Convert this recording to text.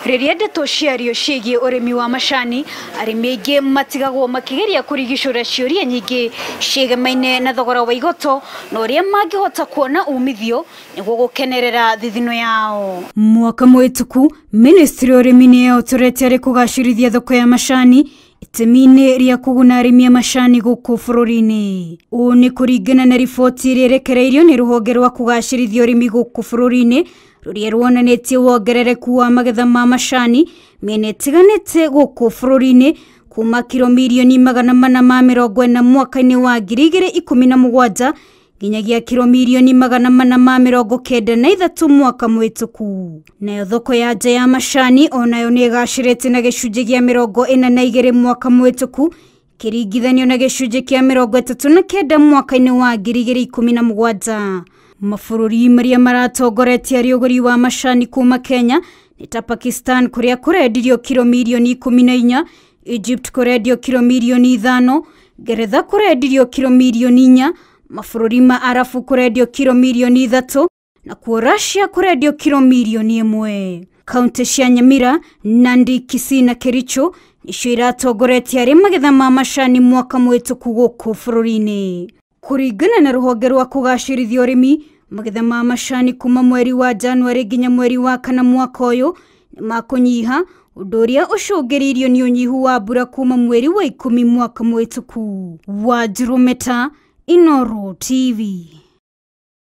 Rĩrĩa ndeto ciario ciĩgiĩ ũrĩmi wa macani, arĩmi aingĩ matigagwo makĩgeria kũrigicũra ciũria nyingĩ ciĩgemaine na thogora wa igoto na ũrĩa mangĩhota kuona umithio nĩguo gũkenerera thithino yao. Mwaka mũhĩtũku, Ministry ya ũrĩmi nĩ yehotorete harĩ kũgacĩrithia thoko ya macani itemi-inĩ rĩa kũguna arĩmi a macani gũkũ bũrũri-inĩ. Ũũ nĩ kũringana na riboti ĩrĩa ĩrekereirio nĩ rũhonge rwa kũgacĩrithia ũrĩmi gũkũ bũrũri-inĩ, rũrĩa ruonanĩtie wongerereku wa magetha ma macani mĩena ĩtiganĩte gũkũ bũrũri-inĩ kuma kiro mirioni 440 mwaka-inĩ wa 2017 nginyagia kiro mirioni 493 mwaka mũhĩtũku. Nayo thoko ya nja ya macani onayo nĩ ĩgacĩrĩte na gĩcunjĩ gĩa 42 mwaka mũhĩtũku kĩringithanio na gĩcunjĩ kĩa 39 mwaka-inĩ wa 2017. Mabũrũri marĩa maratongoretie harĩ ũgũri wa macani kuma Kenya nĩ ta Pakistan, kũrĩa kũrendirio kiro mirioni 14, Egypt kũrendio kiro mirioni 5, Ngeretha kũrendirio kiro mirioni 4, mabũrũri ma Arabu kũrendio kiro mirioni 3, nakuo Russia kũrendio kiro mirioni 1. Kaunti cia Nyamira, Nandi, Kisii na Kericho nĩcio iratongoretie harĩ magetha ma macani mwaka mũhĩtũku gũkũ bũrũri-inĩ. Kũringana na rũhonge rwa kũgacĩrithia ũrĩmi, magetha ma macani kuma mweri wa Januarĩ nginya mweri wa kana mwaka ũyũ nĩ makũnyiha, ũndũ ũrĩa ũcũngĩrĩirio nĩ ũnyihu wa mbura kuma mweri wa 10 mwaka mũhĩtũku. Wanjiru Meta, Inooro TV.